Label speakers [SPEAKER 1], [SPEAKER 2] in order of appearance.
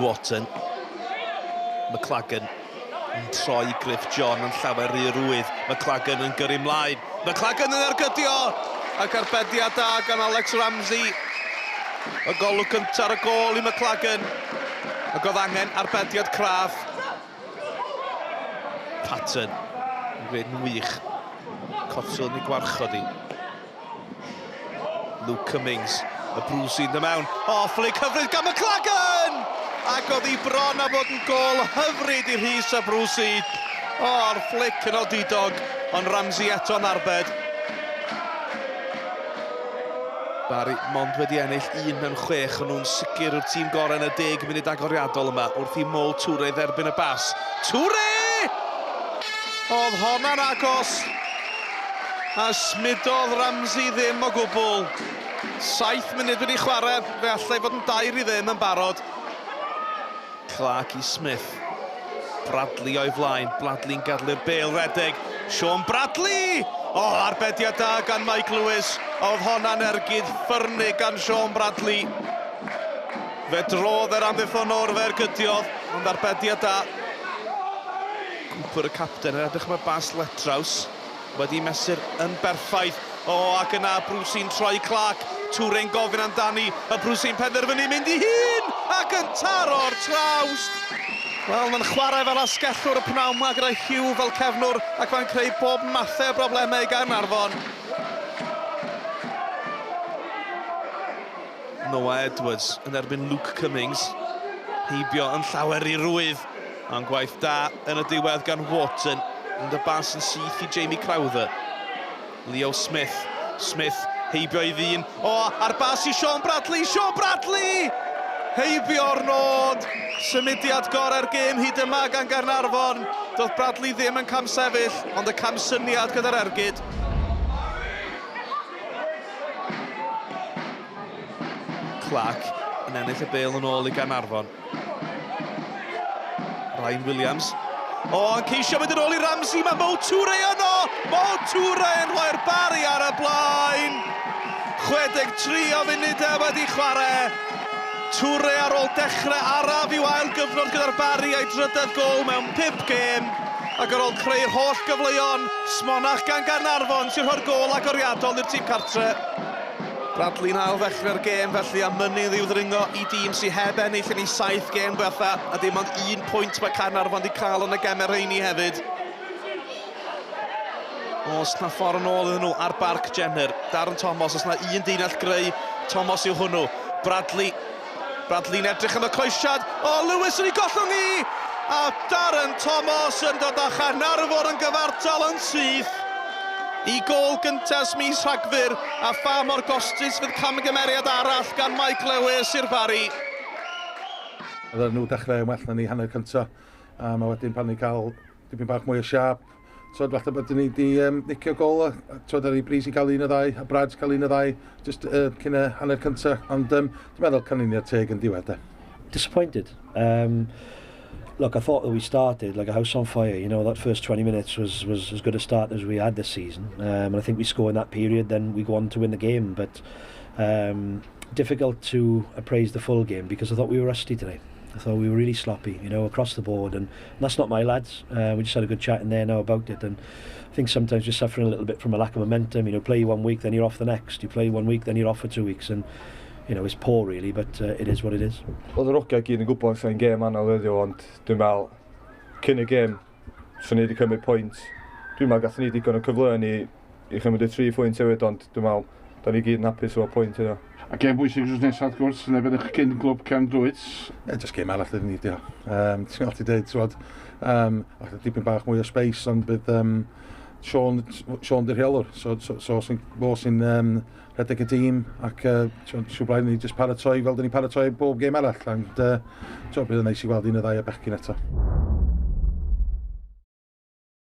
[SPEAKER 1] Watson. McLagan yn troi Griff John yn llawer rhy rwydd. McLagan yn gyrru mlaen. McLagan yn ergydio! Ac arbediad da gan Alex Ramsey. Y golwg cyntaf ar y gôl i McLagan. Ac oedd angen arbediad craff. Patton yn gwneud yn wych. Cotwell yn ei gwarchod i. Luke Cummings, y Bruce yn mewn. O, fflic hyfryd gan McLagan! Ac oedd hi bron a bod yn gôl hyfryd i Rhys a Bruce. O'r fflic yn odidog, ond Ramsey eto'n arbed. Barry mond wedi ennill 1 mewn 6, ond nhw'n sicr yw'r tîm gorau yn y 10 munud agoriadol yma wrth i Mo Toure dderbyn y bas. Toure! Oedd honna'n agos! A smudodd Ramsey ddim o gwbl. 7 munud wedi chwarae, fe allai fod yn 2-0 yn barod. Clark i Smith. Bradley o'i flaen. Bradley'n gadlu'r bêl redeg. Sean Bradley! O, arbediad da gan Mike Lewis. Oedd honna'n ergyd ffyrnig gan Sean Bradley. Fe drodd yr amddiffynnwr, fe ergydiodd, ond arbediad da. Cooper y capten yn edrych am y bas letraws. Wedi mesur yn berffaith. O, ac yna Brucey'n troi Clark. Toure'n gofyn amdani. Y Brucey'n penderfynu mynd i hun! Ac yn taro'r trawst! Wel, mae'n chwarae fel asgellwr y pnawn 'ma gyda Hugh fel cefnwr ac mae'n creu pob mathau o broblemau i Gaernarfon. Noah Edwards yn erbyn Luke Cummings. Heibio yn llawer i rwydd. Ond gwaith da yn y diwedd gan Wharton. Ond y bas yn syth i Jamie Crowther. Leo Smith. Smith heibio i ddyn. O, a'r bas i Sean Bradley! Sean Bradley! Heibio'r nod! Symudiad gorau'r gêm hyd yma gan Gaernarfon. Doedd Bradley ddim yn camsefyll, ond y camsyniad gyda'r ergyd. Clark yn ennill y bêl yn ôl i Gaernarfon. Ryan Williams. O, yn ceisio mynd yn ôl i Ramsey, mae Mo Toure yno! Mo Toure yn rhoi'r Barri ar y blaen! 63 o funudau wedi chwarae. Toure ar ôl dechrau araf i'w ail gyfnod gyda'r Barri a'i drydedd gôl mewn 5 gêm. Ac ar ôl creu'r holl gyfleon, smonach gan Gaernarfon sy'n rhoi'r gôl agoriadol i'r tîm cartre. Bradley'n ail ddechrau'r gêm felly a mynydd i'w ddringo i dîm sydd heb ennill yn ei 7 gêm ddiwetha a dim ond un pwynt mae Caernarfon wedi cael yn y gemau rheini hefyd. Os na ffordd yn ôl iddyn nhw ar Barc Jenner. Darren Thomas, os na un dyn all greu, Thomas yw hwnnw. Bradley, Bradley'n edrych am y croesiad. O, Lewis yn ei gollwng i! A Darren Thomas yn dod â Chaernarfon yn gyfartal yn syth. I gôl gyntaf mis Rhagfyr, a pha mor gostus fydd camgymeriad arall gan Mike Lewis i'r Barri.
[SPEAKER 2] Oedden nhw dechrau yn well na ni hanner cyntaf, a mae wedyn pan ni'n cael dipyn bach mwy o siâp, twod, falle bod ni wedi nicio gol, a twod, ar ei bris i gael un o ddau, a Brad cael un o ddau, just cyn y hanner cyntaf, ond dwi'n meddwl canlyniad teg yn diwedd, de.
[SPEAKER 3] Disappointed. Look, I thought that we started like a house on fire. You know, that first 20 minutes was as good a start as we had this season. And I think we score in that period, then we go on to win the game. But difficult to appraise the full game because I thought we were rusty today. I thought we were really sloppy, you know, across the board. And that's not my lads. We just had a good chat in there now about it. And I think sometimes you're suffering a little bit from a lack of momentum. You know, play 1 week, then you're off the next. You play 1 week, then you're off for 2 weeks. And, you know, it's poor really, but it is what it is.
[SPEAKER 4] Oedd yr hogia gyd yn gwybod sa'n gêm anodd heddiw, ond dwi'n meddwl, cyn y gêm, swn ni wedi cymryd pwynt. Dwi'n meddwl gathon ni digon o cyfleoedd i chymryd y 3 pwynt hefyd, ond dwi'n meddwl, da ni gyd yn hapus efo pwynt heddiw.
[SPEAKER 5] A gêm bwysig wrth nesaf, wrth gwrs, yn erbyn eich cyn glwb Cefn Druids.
[SPEAKER 2] Ie, just gêm arall ydyn ni, diolch. Ti'n gallu dweud, ti'n gwbod, dipyn bach mwy o space, ond bydd Sean di'r rheolwr, so sy'n rhedeg y dîm ac siŵr blaen ni jyst paratoi fel dyn ni'n paratoi bob gêm arall, ond bydd yn neis i gweld un o ddau o bechgyn eto.